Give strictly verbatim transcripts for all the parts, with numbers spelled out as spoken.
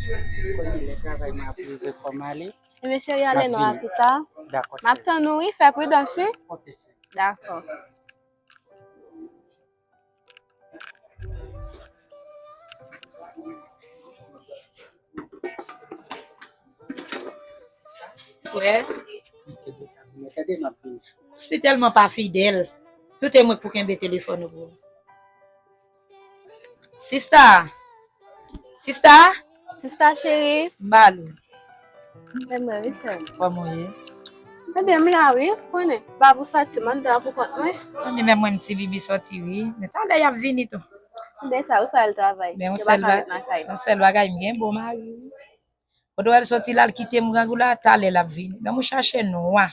Kounye lè travay m ap rive fò m ale. Ebyen, cheri, ale non, a pita. Dakò, m ap tann ou, wi, fè pridans, wi. Ok, cheri. Dakò. Frè, ou si tèlman pa fidèl. Tout e mwen k pou kenbe telefòn ou pou ou. Sista! Sista! Sista cheri. M ba l ou. Men mwen, wi, sè m. Kòman w ye? Ebyen, m la, wi. Konnen, Babou sòti, m anndan an pou kont mwen. Anben, men mwen, m ti bibi sòti, wi. Men talè y ap vini tou. Ebyen, sa, ou fè al travay. Men yon sèl ba-, yon sèl bagay, m gen bon mari, wi. Kote w al sòti la, l kite m grangou la, talè l ap vini. Men mwen chache nwa.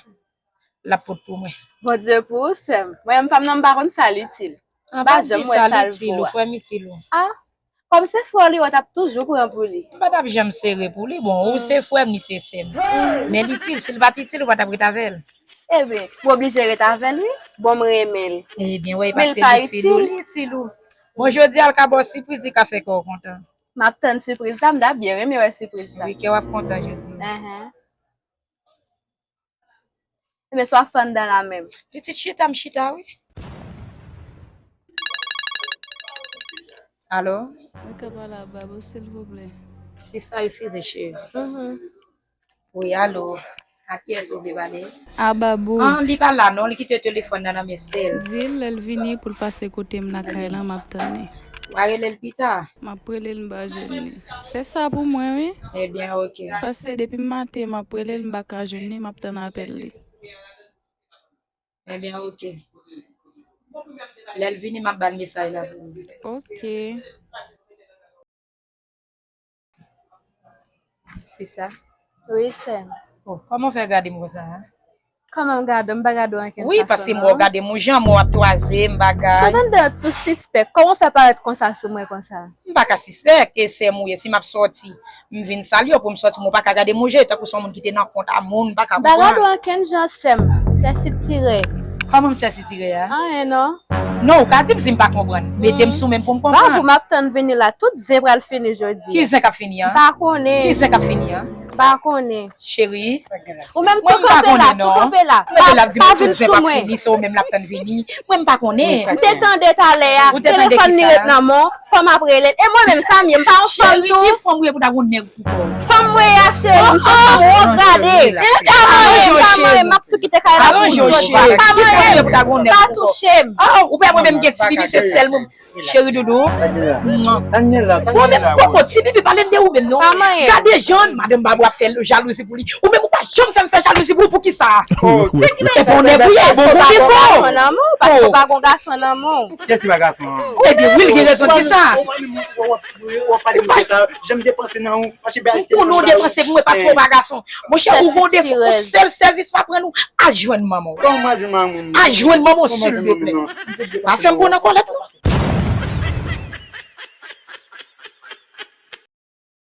L ap pot pou mwen. Bondye pou ou, sè m. Mwen menm, pa m nan, m pa konn sa l itil. Ah, m pa janm wè sa l vo a. Ou frè m itil ou. Ah, kòm se frè w li, w t ap toujou pran pou li. M pa t ap janm sere pou li. Bon, ou se frè m, li se sè m. Men l itil, si l pa t itil, ou pa t ap ret avè l. Ebyen, m oblije ret avè l, wi. Bon, m renmen l. Ebyen, wi, paske l itil ou, li itil ou. Bon, jodi a, l ka ba w sipriz, li ka fè kè w kontan. M ap tann sipriz la, m ta byen renmen wè sipriz la. Wi, kè w ap kontan jodi a. Enhen. Ebyen, swa fann dan la menm. Pitit chita, m chita, wi. Alo? Mwen ka pale a Babou, silvouplè? Sista, eskize, cheri. Mhm. Wi, alo. A kiyès ou vle pale? A Babou. Ah, li pa la, non. Li kite telefòn nan nan men sè l. Di l lè l vini pou l pase kote m lakay lan, m ap tann li. W a rele l pita? M ap rele l, m pa jwenn li. Fè sa pou mwen, wi. Ebyen, oke. Paske depi maten, m ap rele l, m pa ka jwenn li, m ap tann apèl li. Ebyen, oke. Lè l vini, m ap ba l mesaj la pou ou. Oke. Sista. Wi, sè m. Oh, kòman w fè gade m konsa, a? Kòman m gade w? M pa gade w ankenn fason, non. Wi, paske m wè w gade m yon jan, m wè w ap twaze m, bagay. Sa tande tou sispèk. Kòman w fè parèt konsa sou mwen konsa? M pa ka sispèk, e sè m ou ye, si m ap sòti, m vin salye w, pou m sòti, m ou pa ka gade m yon jan, tankou se yon moun ki te nan kont a moun, m pa ka konprann. M pa gade w ankenn jan, sè m. Sè sitirè. Kòman m sè sitirè a? Anyen, non. Non, ou ka di m si m pa konprann. Mete m sou men m pou m konprann. Babou, m ap tann vini la. Tout zen pral fini jodi a. Ki zen k ap fini an? M pa konnen. Ki zen k ap fini an? M pa konnen. Cheri. Ou menm tou kanpe la, tou kanpe la. Mwen m pa konnen, non. Mwen te la ap di m tout zen p ap fini, se ou menm l ap tann vini. Mwen m pa konnen. M te tande talè a, telefòn li ret nan men w, fanm ap rele l. E mwen menm, sa m ye, m pa yon fanm tou. Cheri, ki fanm ou ye pou ta gon nèg pou kò w? Fanm mwen ye a, cheri, m se fanm wo grade. Pa manyen m, pa manyen m, m ap tou kite kay la pou ou jodi a. Pa manyen m, pa touche m. Ah, ou pa wè mwen menm gen ti bibi, se sèl mwen. Cheri doudou. Ou menm poko ti bibi, pale m de ou menm non. Gade jan madanm Babou ap fè jalouzi pou li. Ou menm ou pa janm fè m fè jalouzi pou ou, poukisa? E bon nèg ou ye, e bon gon defo. Paske w pa gon gason nan men w. Kiyès ki pa gason an? Ebyen wi, l gen rezon di sa. Ou konnen w depanse pou mwen paske w pa gason. Monchè, ou gon defo, yon sèl sèvis m ap rann ou, al jwenn manman w. Al jwenn manman w silvouplè. Pa fè m pran nan kòlèt non.